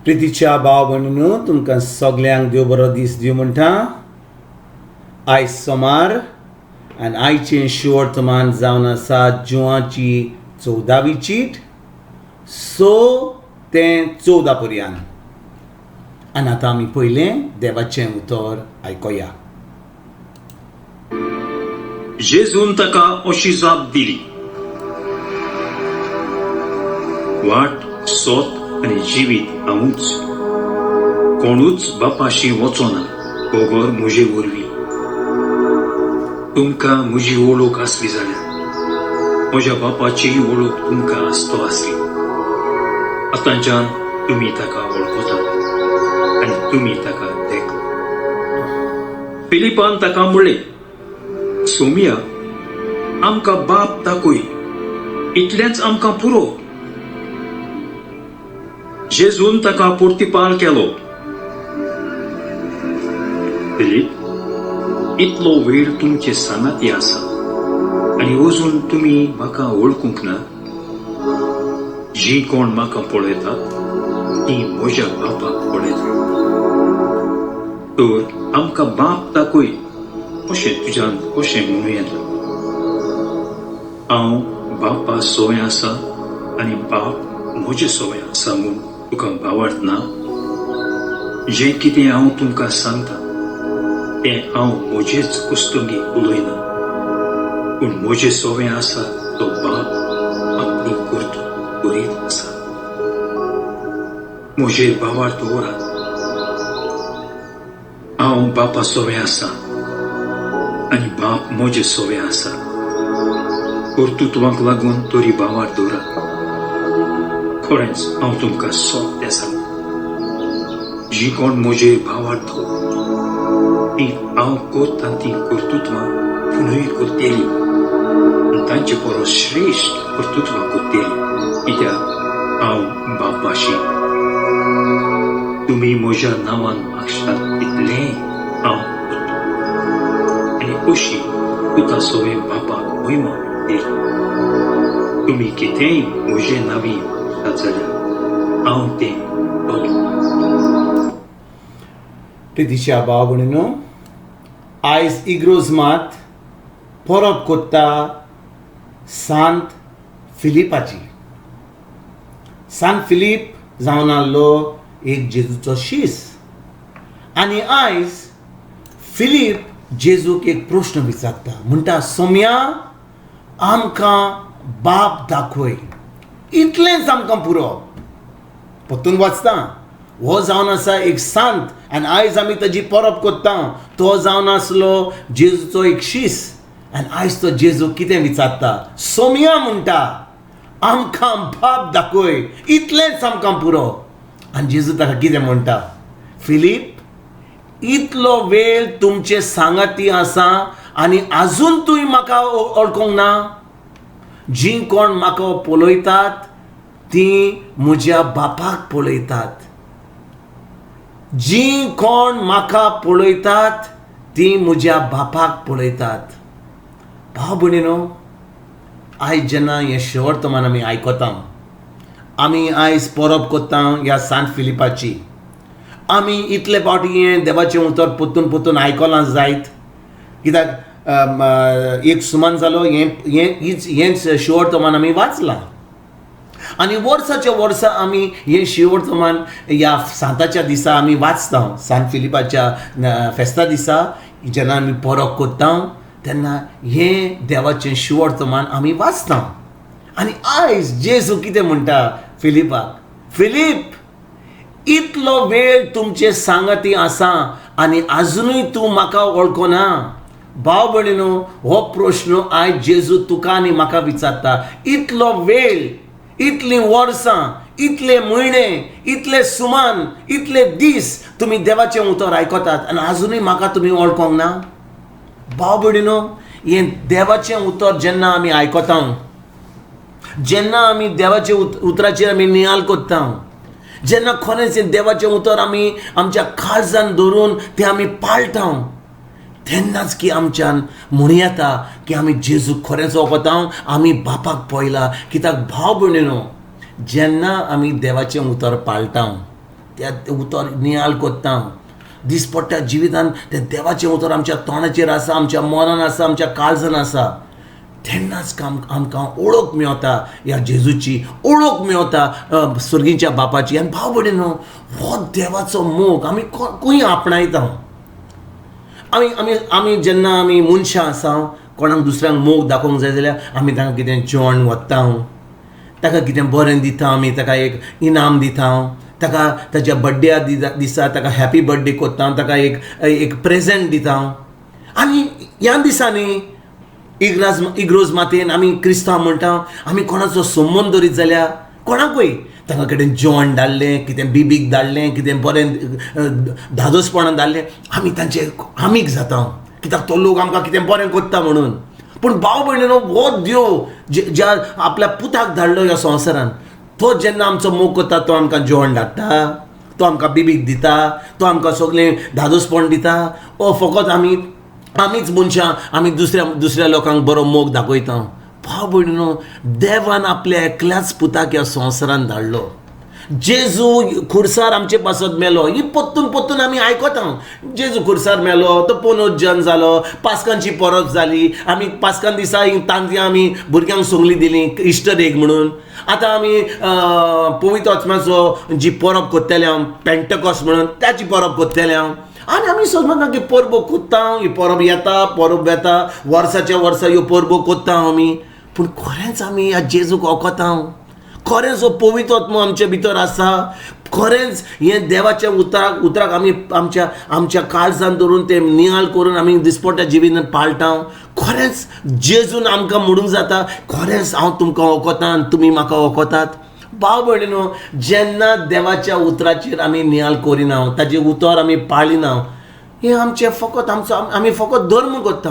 प्रितीच्या भाव भयणीनो, तुमकां सगल्यांक देव बरो दीस दिवं म्हणटा. आयज सोमार आनी आयचें शिवर्तमान जावन आसा जुवाची 14वी चीट 6 ते 14 पर्यान. आनी आतां आमी पयलें देवाचें उतर आयकोया. जेजून ताका अशी जाप दिली, वाट, सोत आनी जिवीत हांवूच. कोणूच बापाशी वचोना बगर म्हजे वरवीं. तुमकां म्हजी वळख आसली जाल्यार म्हज्या बापाचीय वळख तुमकां आसतो आसली. आतांच्यान तुमी ताका वळखतात आनी तुमी ताका देखला. फिलिपान ताका म्हणलें, सोमिया, आमकां बाप दाखय, इतलेंच आमकां पुरो. जेजून ताका प्रतिपाल केलो, फिलीप, इतलो वेळ तुमचे सांगाती आसा आनी अजून तुमी म्हाका वळखूंक ना? जीं कोण म्हाका पळयतात तीं म्हज्या बापाक पळयतात. तर आमकां बाप दाखय अशें तुज्यान कशें म्हणूं येता? हांव बापा सोवें आसा आनी बाप म्हजे सोवें आसा म्हूण तुका भावार्थ ना? जें कितें हांव तुमकां सांगता तें हांव म्हजेच कुस्तुंगी उलयना, पूण म्हजे सोवें आसा तो बाप आपली कर्तुप करीत आसा. म्हजेर भावार्थ दवरात, हांव बापा सोवें आसा आनी बाप म्हजे सोवें आसा. कर्तुत्वाक लागून तरी भावार्थ दवरात. खरेंच हांव तुमकां सोंपें सांगता, जीं कोण म्हजेर भावार्थ दवरतात तीं हांव करता तीं कर्तुत्वां पुनूय करतलीं आनी तांचे परस श्रेश्ठ कर्तुत्वां करतलीं, कित्याक हांव बापाशी. तुमी म्हज्या नांवान मागशात तितलेंय हांव करतलों आनी अशी पुता सोवें बापाक म्हयमा मेळटली. तुमी कितेंय म्हजे नांवी मागशात जाल्यार हांव तें करतलों. प्रितीच्या भाव भयणीनो, आयज इग्रोज मात परब कोत्ता सांत फिलिपाची. सांत फिलीप जावन आहलो एक जेजूचो शीस आनी आयज फिलीप जेजूक एक प्रश्न विचारता, म्हणटा, सोम्या, आमकां बाप दाखय, इतलेंच आमकां पुरो. परतून वाचता, हो जावन आसा एक सांत आनी आयज आमी ताजी परब कोत्ता. तो जावन आसलो जेजूचो एक शीस आनी आयज तो जेजू कितें विचारता? सोम्या, म्हणटा, आमकां बाप दाखय, इतलेंच आमकां पुरो. आनी जेजू ताका कितें म्हणटा? फिलीप, इतलो वेळ तुमचे सांगाती आसा आनी आजून तुवें म्हाका वळखूंक ना? जीं कोण म्हाका पळयतात तीं म्हज्या बापाक पळयतात. जीं कोण म्हाका पळयतात तीं म्हज्या बापाक पळयतात. भाव भयणीनो, आयज जेन्ना हें शेवर्तमान आमी आयकता, आमी आयज परब कोत्ता ह्या सांत फिलिपाची. आमी इतले फावटी हें देवाचें उतर परतून परतून आयकलां जायत, कित्याक एक सुमान जालो हें हें हीच हेंच शिवर्तमान आमी वाचलां आनी वर्साच्या वर्सा आमी हें शिवर्तमान ह्या सांताच्या दिसा आमी वाचता. सांत फिलिपाच्या फेस्ता दिसा जेन्ना आमी परब कोत्ता तेन्ना हें देवाचें शिवर्तमान आमी वाचता. आनी आयज जेजू कितें म्हणटा फिलिपाक? फिलीप, इतलो वेळ तुमचे सांगाती आसा आनी आजुनूय तूं म्हाका वळखना? भाव भयणीनो, हो प्रश्न आयज जेजू तुका आनी म्हाका विचारता. इतलो वेळ, इतलीं वर्सां, इतले म्हयने, इतले सुमान, इतले दीस तुमी देवाचें उतर आयकतात आनी आजुनूय म्हाका तुमी वळखोंक ना? भाव भयणीनो, हें देवाचें उतर जेन्ना आमी आयकता, जेन्ना आमी देवाचे उतराचेर आमी नियाल करता, जेन्ना खरेंच हें देवाचें उतर आमी आमच्या काळजान धरून तें आमी पाळटा, तेन्नाच की आमच्यान म्हणूं येता की आमी जेजूक खरेंच वळखता, आमी बापाक पळयला. कित्याक भाव भयणीनो, जेन्ना आमी देवाचें उतर पाळटा त्या उतर नियाळ कोत्ता, दिसपट्ट्या जिवितान तें देवाचें उतर आमच्या तोंडाचेर आसा, आमच्या मनान आसा, आमच्या काळजान आसा, तेन्नाच आमकां ओळख मेवता ह्या जेजूची, ओळख मेवता सर्गीच्या बापाची. आनी भाव भयणीनो, हो देवाचो मोग आमी खंय आपणायता. आमी आमी आमी जेन्ना आमी मनशां आसा, कोणाक दुसऱ्यांक मोग दाखोवंक जाय जाल्यार आमी तांकां कितें जेवण व्हरता, ताका कितें बरें दिता, आमी ताका एक इनाम दिता, ताका ताच्या बड्ड्या दिसा ताका हॅपी बर्थडे कोत्ता, ताका एक एक प्रेजेंट दिता. आनी ह्या दिसांनी इग्रोज मातयेन आमी क्रिस्तांव म्हणटा, आमी कोणाचो संबंद दवरीत जाल्यार कोणाकूय तांकां कडेन जेवण धाडलें, कितें बिबीक धाडलें, कितें बरें धादोसपणान धाडलें, आमी तांचे आमीग जाता, कित्याक तो लोक आमकां कितें बरें कोत्ता म्हणून. पूण भाव भयणीनो, हो देव ज्या आपल्या पुताक धाडलो ह्या संवसारान, तो जेन्ना आमचो मोग करता, तो आमकां जेवण धाडटा, तो आमकां बिबीक दिता, तो आमकां सगळें धादोसपण दिता. ओ फकत आमी आमीच मनशां आमी दुसऱ्या दुसऱ्या लोकांक बरो मोग दाखयता. भाव भयणीनो, देवान आपल्या एकल्याच पुताक ह्या संवसारान धाडलो. जेजू खुर्सार आमचे पासत मेलो, ही पोत्तून पोत्तून आमी आयकता. जेजू खुर्सार मेलो, तो पुनर्जन जालो, पास्कांची परब जाली, आमी पास्कां दिसा ही तांतयां आमी भुरग्यांक सोंगली दिली इस्टर एग म्हणून. आतां आमी पवित्र आत्म्याचो जी परब करतले हांव, पेंटकॉस म्हणून ताची परब करतले हांव. आनी आमी समजना की परबो कोत्ता, ही परब येता, परब येता, वर्साच्या वर्सा ह्यो परबो कोत्ता आमी. पूण खरेंच आमी ह्या जेजूक वखता, खरेंच हो पवित्र आत्मो आमचे भितर आसा, खरेंच हें देवाच्या उतराक उतराक आमी आमच्या आमच्या काळजान धरून तें नियाळ करून आमी दिसपट्ट्या जिवितान पाळटा. खरेंच जेजून आमकां म्हणूंक जाता, खरेंच हांव तुमकां वखता आनी तुमी म्हाका वखतात. भाव भयणीनो, जेन्ना देवाच्या उतराचेर आमी नियाळ करिना, ताजें उतर आमी पाळिना, हें आमचें फकत आमचो आमी फकत धर्म करता,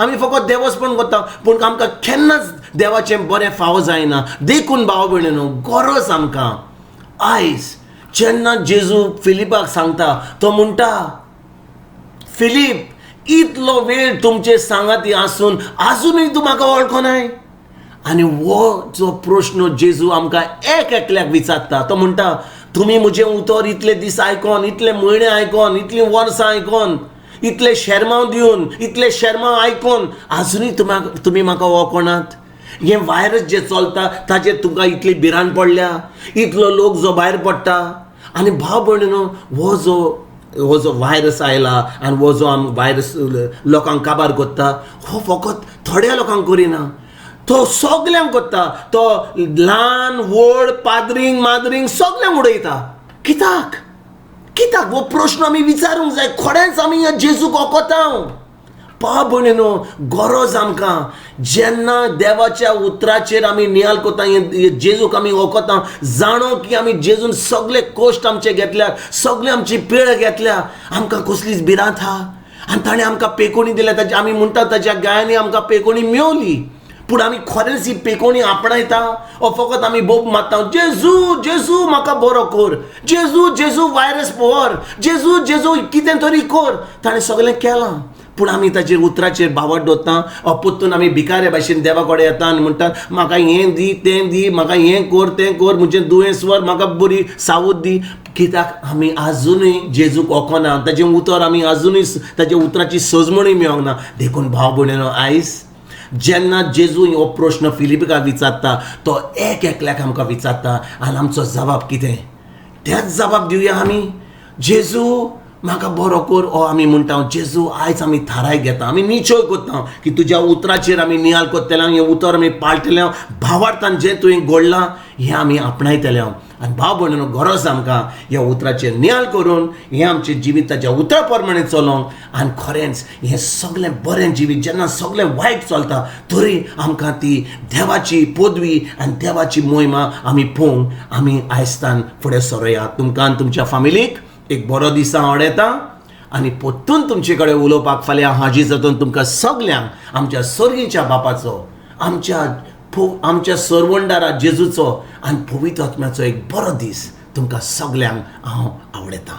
आमी फकत देवस्पण करता, पूण आमकां केन्नाच देवाचें बरें फावो जायना. देखून भाव भयणीनो, गरज आमकां आयज जेन्ना जेजू फिलिपाक सांगता, तो म्हणटा, फिलीप, इतलो वेळ तुमचे सांगाती आसून आजुनूय तूं म्हाका वळखनाय. आनी हो जो प्रश्न जेजू आमकां एक एकल्याक विचारता, तो म्हणटा, तुमी म्हजें उतर इतले दीस आयकोन, इतले म्हयने आयकोन, इतलीं वर्सां आयकोन, इतले शेरमांव दिवन, इतले शेरमांव आयकोन आजुनूय तुमी म्हाका वळखनात. हें व्हायरस जें चलता ताचेर तुमकां इतली भिरांत पडल्या, इतलो लोक जो भायर पडटा. आनी भाव भयणीनो, हो जो व्हायरस आयला आनी हो जो आम व्हायरस लोकांक काबार करता, हो फकत थोड्या लोकांक करिना, तो सगल्यांक करता. तो ल्हान व्हड, पाद्रींग माद्रींग सगल्यांक उडयता. कित्याक कित्याक हो प्रश्न आमी विचारूंक जाय. खरेंच आमी ह्या जेजूक वखता. भाव भयणीनो, गरज आमकां जेन्ना देवाच्या उतराचेर आमी नियाळ करता, जेजूक आमी वखता, जाणो की आमी जेजून सगळे कश्ट आमचे घेतल्या, सगळे आमची पिळ घेतल्या, आमकां कसलीच भिरांत आहा. आनी ताणें आमकां पेकोणी दिल्या, ताच्या आमी म्हणटा ताच्या गायांनी आमकां पेकोणी मेवली. पूण आमी खरेंच ही पेकोणी आपणायता ओ फकत आमी बोब मारता, जेजू जेजू म्हाका बरो कर, जेजू जेजू व्हायरस व्हर, जेजू जेजू कितें तरी कर. ताणें सगळें केलां, पूण आमी ताचेर उतराचेर भावार्थ दवरता. परतून आमी भिकाऱ्या भाशेन देवा कडेन येता आनी म्हणटा, म्हाका हें दी, तें दी, म्हाका हें कर, तें कर, म्हजें दुयेंस व्हर, म्हाका बरी सावूद दी. कित्याक आमी आजुनूय जेजूक वखना, ताजें उतर आमी आजुनूय ताच्या उतराची सजमणूय मेळोंक ना. देखून भाव भयणीनो, आयज जेन्ना जेजू हो प्रश्न फिलिपाक विचारता, तो एक एकल्याक आमकां विचारता. आनी आमचो जबाब कितें, तेच जबाब दिवया आमी, जेजू म्हाका बरो कर. ओ आमी म्हणटा, जेजू आयज आमी थाराय घेता, आमी निश्चय करता की तुज्या उतराचेर आमी नियाळ करतले, हें उतर आमी पाळटले, भावार्थान जें तुवें घडलां हें आमी आपणायतले. आनी भाव भयणीनो, गरज आमकां ह्या उतराचेर नियाळ करून हें आमचें जिवीत ताच्या उतरा प्रमाणें चलोवंक. आनी खरेंच हें सगळें बरें जिवीत जेन्ना सगळें वायट चलता तरी आमकां ती देवाची पदवी आनी देवाची मोहिमा आमी पळोवंक आमी आयस्तान फुडें सरोया. तुमकां आनी तुमच्या फामिलीक एक बरो दीस हांव आवडयता आनी परतून तुमचे कडेन उलोवपाक फाल्यां हाजीर जातून. तुमकां सगल्यांक आमच्या सर्गीच्या बापाचो, आमच्या सरवंडारा जेजूचो आनी पवित्र आत्म्याचो एक बरो दीस तुमकां सगल्यांक हांव आवडयतां.